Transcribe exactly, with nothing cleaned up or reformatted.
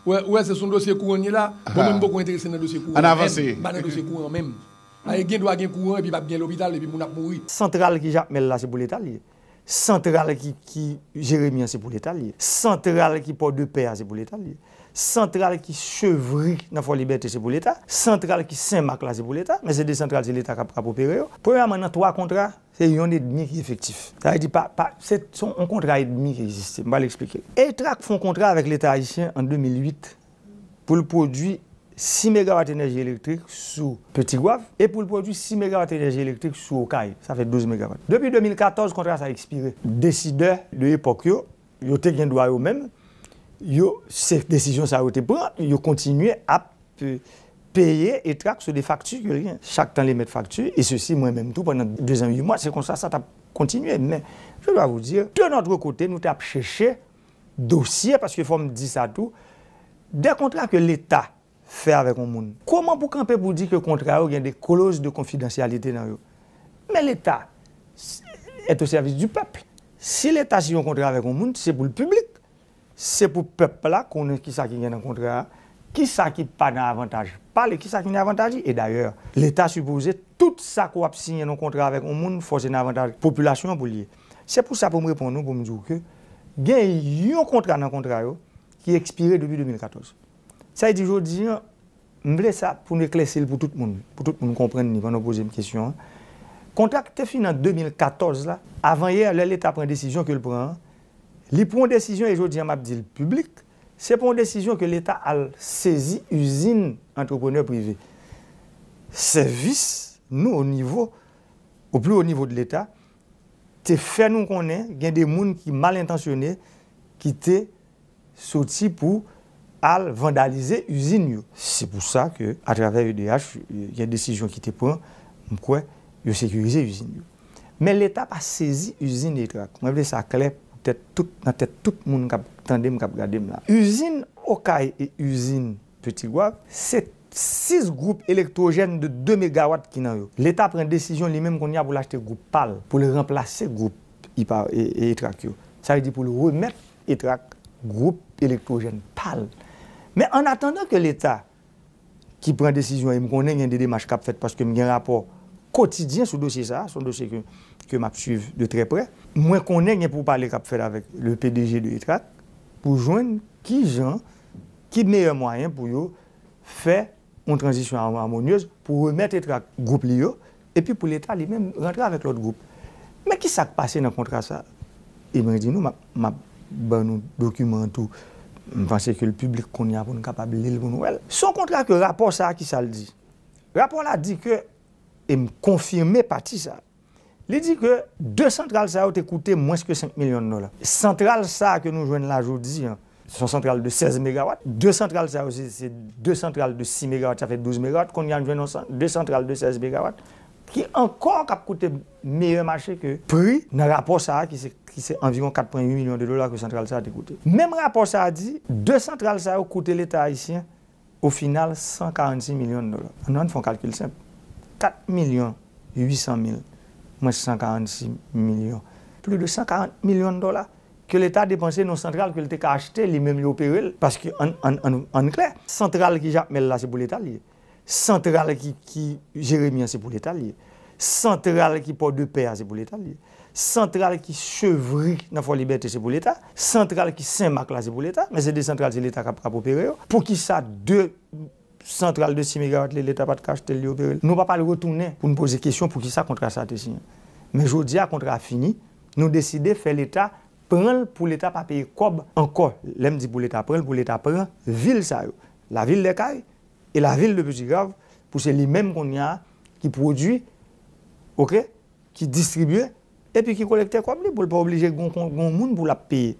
Ou wè, ou wè, se sou dosye kouran n ye la. Bon, mwen, m poko enterese nan dosye kouran. Ann avanse. M pa nan dosye kouran menm. Paske gen dwa gen kouran epi p ap gen lopital epi moun ap mouri. Santral ki Jakmèl la, se pou Leta l ye. Santral ki, ki Jeremi an, se pou Leta l ye. Santral ki Pòdepè a, se pou Leta l ye. Santral ki Chevri nan Fò Libète, se pou Leta. Santral ki Senmak la, se pou Leta. Men se de santral, se Leta k ap, k ap opere yo. Premyèman, nan twa kontra, se yonn edmi ki efektif. Sa vle di, pa, pa, se, se yon kontra edmi ki egziste. M pral eksplike. Etrak fè yon kontra avèk Leta ayisyen an de mil uit pou l pwodui sis megawat enèji elektrik sou Petit Goâve e pou l pwodui sis megawat enèji elektrik sou Okay. Sa fè douz megawat. Depi de mil katòz, kontra sa ekspire. Desidè de epòk yo, yo te gen dwa yo menm, yo, se desizyon sa yo te pran, yo kontinye ap, euh, peye Etrak sou de fakti ke l gen. Chak tan li met fakti, e sesi mwen menm tou pandan de zan uit mwa, se konsa sa t ap kontinye. Men, je dois vous dire, de notre côté, nou t ap chèche dosye, paske fò m di sa tou, de kontra ke Leta fè avèk yon moun. Kòman pou kanpe pou di ke kontra yo gen de clause de confidentialité nan yo? Men Leta est au service du peuple. Si Leta siyen yon kontra avèk yon moun, se pou l piblik. Se pou pèp la konnen kisa ki gen nan kontra a, kisa ki pa nan avantaj pa l e kisa ki nan avantaj li. E dayè, Leta sipoze tout sa ke w ap siyen nan yon kontra avèk yon moun, fò se nan avantaj popilasyon an pou l ye. Se pou sa pou m reponn ou, pou m di w ke gen yon kontra nan kontra yo ki ekspire depi de mil katòz. Sa vle di jodi an, m vle sa pou n eklèsi l pou tout moun, pou tout moun konprann li pandan w poze m kesyon an. Kontra k te fini an de mil katòz la, avan yè, lè Leta pran desizyon ke l pran an, li pran yon desizyon, e jodi an m ap di l piblik, se pa yon desizyon ke Leta al sezi izin antreprenè prive. Sèvis nou o nivo, o pli wo nivo de Leta, te fè nou konnen gen de moun ki mal entansyone ki te soti pou al vandalize izin yo. Se pou sa ke, atravè E D H, gen desizyon ki te pran, m kwè, yo sekirize izin yo. Men Leta pa sezi izin Etrak. Mwen vle sa klè pou tèt tout, nan tèt tout moun k ap tande m, k ap gade m la. Izin Okay e izin Petit Goâve, se sis gwoup elektwojèn de de megawat ki nan yo. Leta pran desizyon li menm kounye a pou l achte gwoup pa l, pou l ranplase gwoup Ipa, e, e Etrak yo. Sa vle di pou l remèt Etrak gwoup elektwojèn pa l. Men an atandan ke Leta ki pran desizyon, e m konnen gen de demach k ap fèt paske m gen rapò kotidyen sou dosye sa a, se yon dosye ke, ke m ap swiv de trè prè. Mwen konnen gen poupale k ap fèt avèk le P D G de Etrak pou jwenn kijan, ki meyè mwayen pou yo fè yon tranzisyon a-, amonyez pou remèt Etrak gwoup li yo, epi pou Leta li menm rantre avèk lòt gwoup. Men ki sa k pase nan kontra sa a? E mwen di nou, m ap, m ap ban nou dokiman an tou. M panse ke l piblik kounye a pou n kapab li l pou n wè l. Se yon kontra ke rapò sa a, ki sa l di? Rapò la di ke, e m konfime pati sa a, li di ke de santral sa yo te koute mwens ke senk milyon dola. Santral sa a ke nou jwenn la jodi an, se yon santral de sèz megawat. De santral sa yo, se, se de santral de sis megawat, sa fè douz megawat. Kounye a, nou jwenn yon san-, de santral de sèz megawat ki ankò k ap koute meyè mache ke pri nan rapò sa a, ki se, ki se anviwon kat pwen uit milyon de dola ke santral sa a te koute. Menm rapò sa a di, de santral sa yo koute Leta ayisyen, o final, san karannsis milyon dola. Nou ann fè yon kalkil senp. Kat milyon uit san mil mwens san karannsis milyon. Plis de san karant milyon dola ke Leta depanse nan santral ke l te ka achte, li menm li opere l. Paske ann, ann, ann, ann klè, santral ki Jakmèl la, se pou Leta l ye. Santral ki, ki Jeremi an, se pou Leta l ye. Santral ki Pòdepè a, se pou Leta l ye. Santral ki Chevri nan Fò Libète, se pou Leta. Santral ki Senmak la, se pou Leta. Men se de santral, se Leta k ap, k ap opere yo. Poukisa de santral de sis megawat li, Leta pa t ka achte l, li opere l? Nou pa pral retounen pou n poze kesyon poukisa kontra sa a te siyen. Men jodi a, kontra a fini. Nou deside fè Leta pran l pou Leta pa peye kòb ankò. Lè m di pou Leta pran l, pou Leta pran vil sa yo. Lavil dè Kay e lavil de Petit Goâve, pou se li menm kounye a ki pwodui, oke, ki distribye, epi ki kolekte kòb li, pou l pa oblije gon, gon, gon moun pou l ap peye.